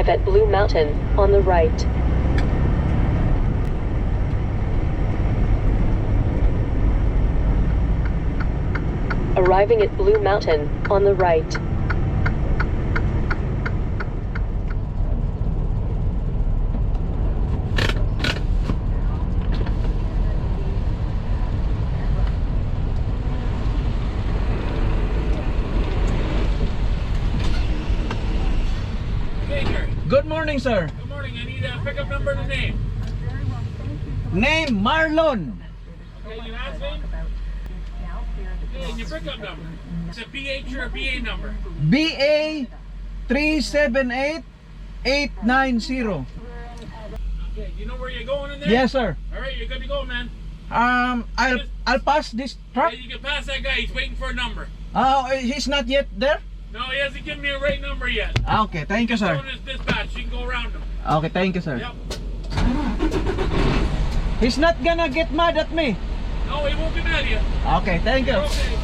Arrive at Blue Mountain on the right. Arriving at Blue Mountain on the right. Okay, sir. Good morning, sir. Good morning. I need a pickup number and a name. Name Marlon. Okay, your last name? Okay, and your pickup number. It's a BH or a BA number. BA 378890. Okay, you know where you're going in there? Yes, sir. All right, you're good to go, man. I'll pass this truck. Yeah, you can pass that guy. He's waiting for a number. He's not yet there. No, he hasn't given me a right number yet. Ah, okay, thank you, sir. Going his dispatch. You can go around him. Okay, thank you, sir. Yep. He's not gonna get mad at me. No, he won't get mad at you. Okay, thank you. You're okay.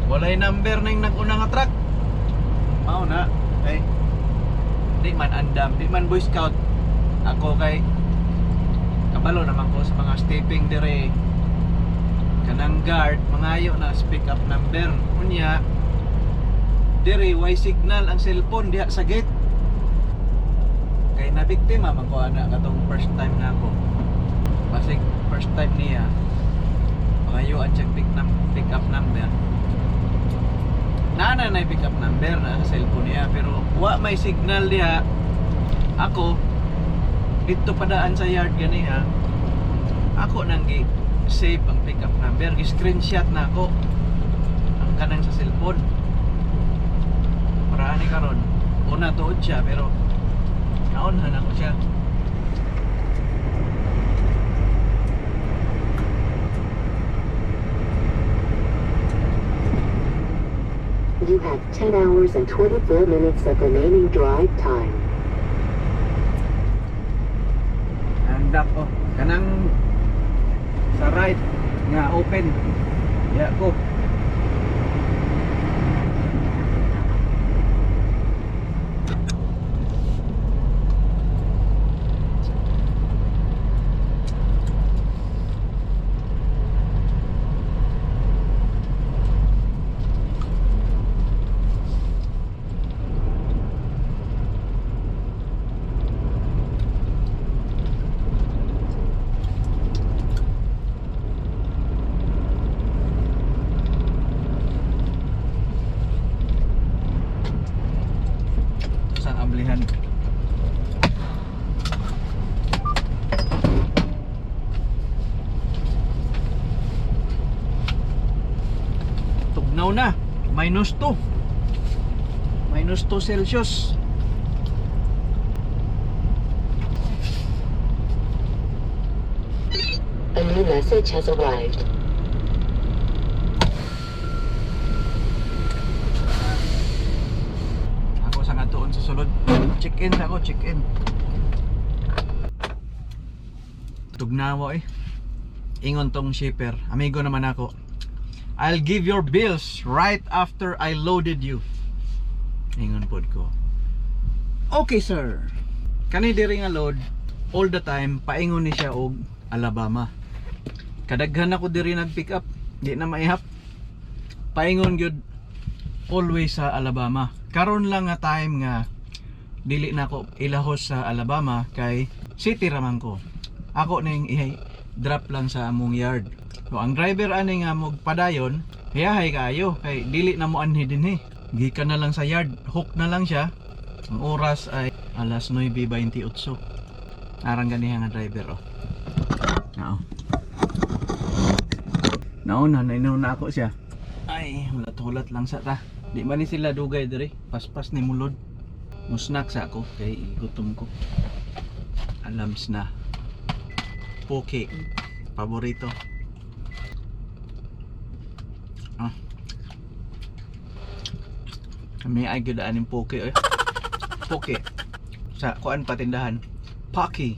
Walay number na yung nag-una nga truck. Mao na. Kay di man andam, di man boy scout. Ako kay kabalo naman ko sa mga stepping dire. Kanang guard mangayo na speak up number. Unya dire way signal ang cellphone diha sa gate. Kay na biktima man ko ana katong first time na ako. Basig first time niya. Mangayo ang check pick up number, naa na pick up number na sa cellphone niya, pero wa may signal diha. Ako dito padaan sa yard ganiha, ako nang gi save ang pick up number, gi screenshot na ako ang kanang sa cellphone para ani karon una tuod siya, pero naunhan ako siya. You have 10 hours and 24 minutes of remaining drive time. Ang dock, oh, kanang sa right nga open ya ko. Sa ablihan. Tugnaw na, -2, -2 Celsius. A new message has arrived. Ako sa ngatuon sa sulod. Check in sa ako, check in. Tugnawa eh. Ingon tong shipper. Amigo naman ako. "I'll give your bills right after I loaded you." Ingon pod ko. "Okay, sir." Kani diri nga load all the time paingon ni siya og Alabama. Kadaghan ako diri nag-pick up. Di na maihap. Paingon gyud always sa Alabama. Karon lang nga time nga dili na ako ilahos sa Alabama kay city raman ko. Ako ning i-drop lang sa among yard. So ang driver ani nga mogpadayon, hiyahay kaayo kay dili na mo anhi dinhi. Gikan na lang sa yard, hook na lang siya. Ang oras ay alas 9:28. Arang ganiha nga driver, oh. Nao. Nauna, nainaw na ako siya. Ay, hulat-hulat lang sa ta. Di man ni sila dugay diri. Paspas ni mulod. Musnak sa ako kay gutom ko. Alams na. Poke. Paborito. Ah. Kami ay gudaan ng poke eh. Poke. Sa kuan patindahan. Paki.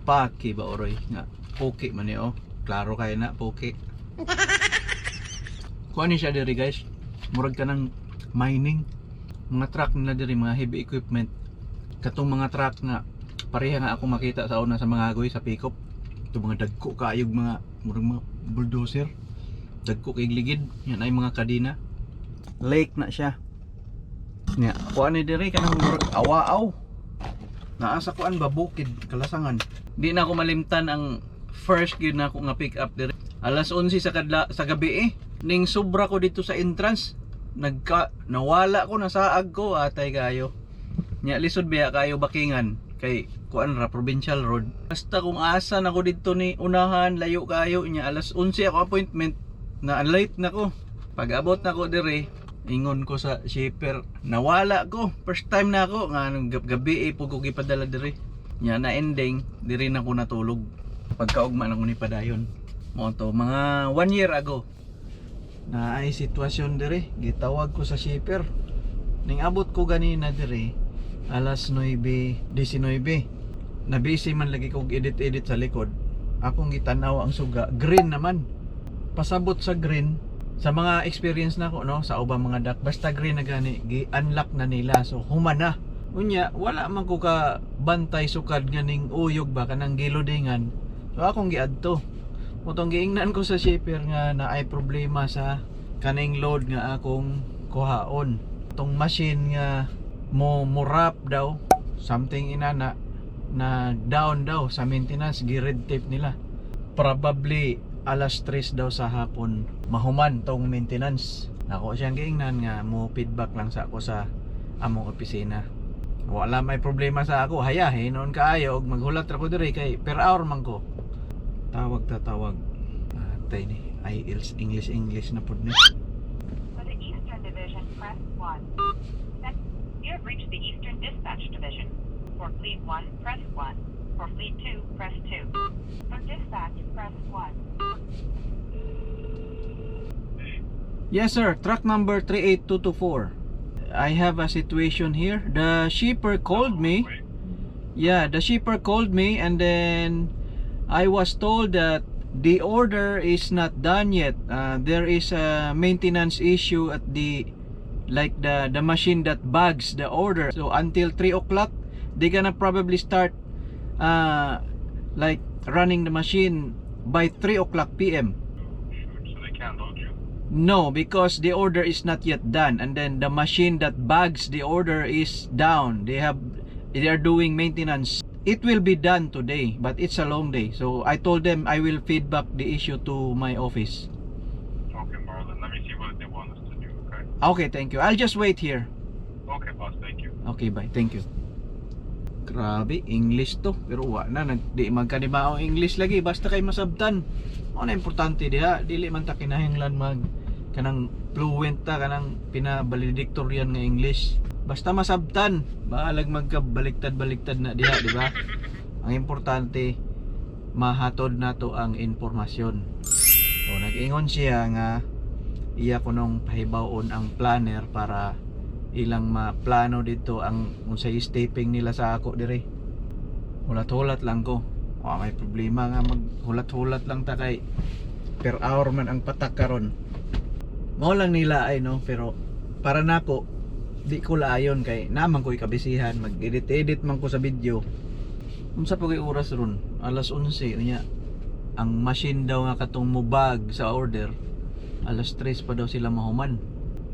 Paki ba oroy nga. Poke man ni oh. Klaro kay na poke. Kuan ni siya diri, guys. Murag ka ng mining. Mga truck nila diri, mga heavy equipment. Katong mga truck nga pareha nga ako makita sa una sa mga agoy sa pickup. Ito mga dagko kaayog, mga murag mga bulldozer. Dagko kay ligid. Yan ay mga kadina. Lake na siya. Nya, kuan ni diri kanang murag awa-aw. Naa sa kuan ba, bukid, kalasangan. Di na ako malimtan ang first gyud na ako nga pick up diri. Alas 11 sa kadla sa gabi eh. Ning sobra ko dito sa entrance, nagka nawala ko, nasaag ko, atay kayo. Nya lisod biya kayo bakingan kay kuan ra, provincial road. Basta kung asa na ko didto ni unahan, layo kayo. Nya alas 11 ako appointment na late na ko. Pag abot na ko dire, ingon ko sa shipper, nawala ko. First time na ako nga nung gabi eh pug ko gipadala dire. Nya na ending dire na ko natulog. Pagkaugma na ko ni padayon. Mao to mga one year ago. Na ay sitwasyon dire, gitawag ko sa shipper. Ning abot ko ganina dire alas 9:19. Na busy man lagi kog edit-edit sa likod. Akong gitanaw ang suga, green naman. Pasabot sa green, sa mga experience na ko, no, sa ubang mga dock, basta green na gani, gi-unlock na nila, so human na. Unya wala man ko ka bantay sukad nga ning uyog ba, kanang gilodingan. So akong giadto. Mutong giingnan ko sa shipper nga na ay problema sa kaning load nga akong kuhaon, tong machine nga mo wrap daw, something inana, na down daw sa maintenance, gi red tape nila. Probably alas 3 daw sa hapon mahuman tong maintenance. Ako siyang giingnan nga mo feedback lang sa ako sa among opisina. Wala may problema sa ako, haya noon kaayo og maghulat ra ko diri kay per hour man ko. Tawag ta tawag, atay ni IELTS English English na pud ni. For the Eastern Division, press 1. You have reached the Eastern Dispatch Division. For Fleet 1, press 1. For Fleet 2, press 2. For Dispatch, press 1. Yes, sir. Truck number 38224. I have a situation here. The shipper called me. Yeah, the shipper called me and then I was told that the order is not done yet. There is a maintenance issue at the like the machine that bags the order. So until 3 o'clock, they gonna probably start like running the machine by 3 o'clock p.m. Shoot, so they can't load you. No, because the order is not yet done, and then the machine that bags the order is down. They are doing maintenance. It will be done today, but it's a long day. So I told them I will feedback the issue to my office. Okay, Marlon, let me see what they want us to do, okay? Okay, thank you. I'll just wait here. Okay, boss, thank you. Okay, bye. Thank you. Grabe, English to. Pero wa na, nag, di man kanimao English lagi. Basta kay masabtan. Mao na importante diha. Dili man ta kinahanglan mag kanang fluent ta, kanang pina-valedictorian nga English. Basta masabtan. Bahalag magka baliktad-baliktad na diha, di ba? Ang importante, mahatod nato ang impormasyon. So, nag-ingon siya nga iya kunong pahibawon ang planner para ilang maplano dito ang unsay stepping nila sa ako dire. Hulat-hulat lang ko. Wa may problema nga maghulat-hulat lang ta kay per hour man ang patak karon. Mao lang nila ay no, pero para nako di ko laayon kay naman ko'y kabisihan, mag-edit-edit man ko sa video. Unsa pa kay oras ron? Alas 11 unya. Ang machine daw nga katong mubag sa order, alas 3 pa daw sila mahuman.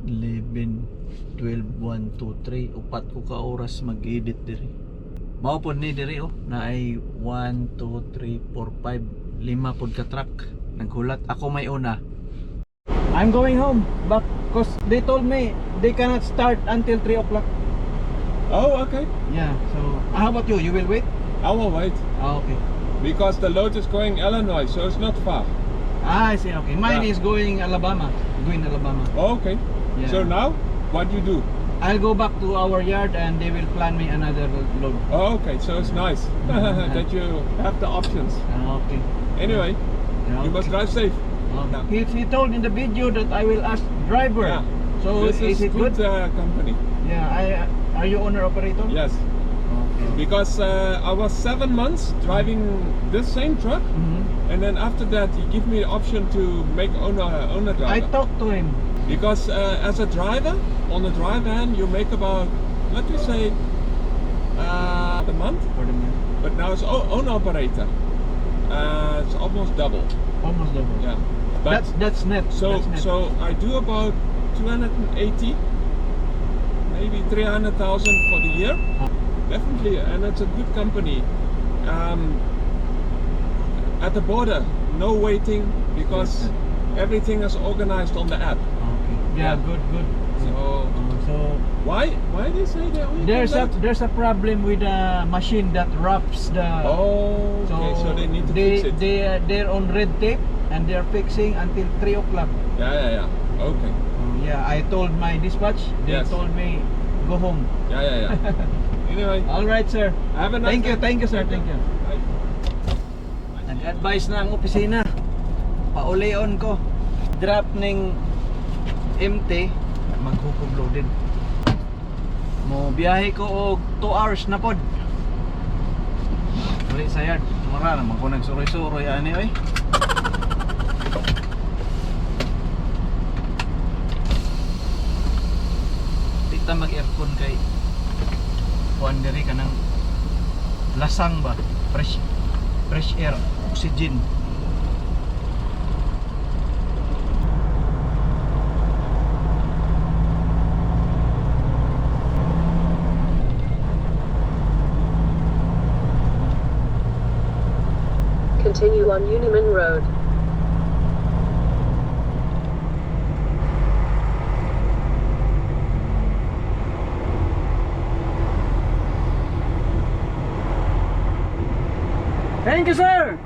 11, 12, 1, 2, 3, upat ko ka oras mag-edit diri. Mao pod ni diri oh, na ay 1, 2, 3, 4, 5, lima pod ka truck. Naghulat ako may una. I'm going home but 'cause they told me they cannot start until 3 o'clock. Oh, okay. Yeah, so how about you? You will wait? I will wait Ah, okay. because the load is going Illinois, so it's not far. Ah, I see. Okay. Mine is going Alabama. Going Alabama. Oh, okay. Yeah. So now, what you do? I'll go back to our yard and they will plan me another load. Oh, okay. So it's nice that you have the options. Ah, okay. Anyway, Yeah, you must okay. drive safe. Okay. He told in the video that I will ask driver. Yeah. So This is is it good? good, company. Yeah. Are you owner operator? Yes. Okay. Because I was 7 months driving this same truck, and then after that he give me the option to make owner driver. I talked to him. Because as a driver on a dry van you make about, let me say, the month, For the month. But now it's owner operator. It's almost double. Almost double. Yeah. But That's net. So That's net. so I do about 280, maybe 300,000 for the year. Definitely, and it's a good company. At the border, no waiting because everything is organized on the app. Okay. Yeah, Yeah. good, good. So So why they say they only there's a can load? there's a problem with the machine that wraps the Oh, okay, so they need to they, fix it. They're on red tape and they're fixing until 3 o'clock. Yeah. Okay. Yeah, I told my dispatch. They told me go home. Yeah. Anyway, All right, sir. Have a nice Thank you, day. thank you, sir. Thank you. Bye. Nag-advise na ang opisina. Paulion ko. Drop ning empty, maghukog loaded. Mo biyahe ko og 2 hours na pod. Uli sa yard. Mura naman ko nagsuroy-suroy ani oy. Di ta mag-aircon kay kuan diri kanang lasang ba, fresh fresh air, oxygen. Continue on Uniman Road. Thank you, sir.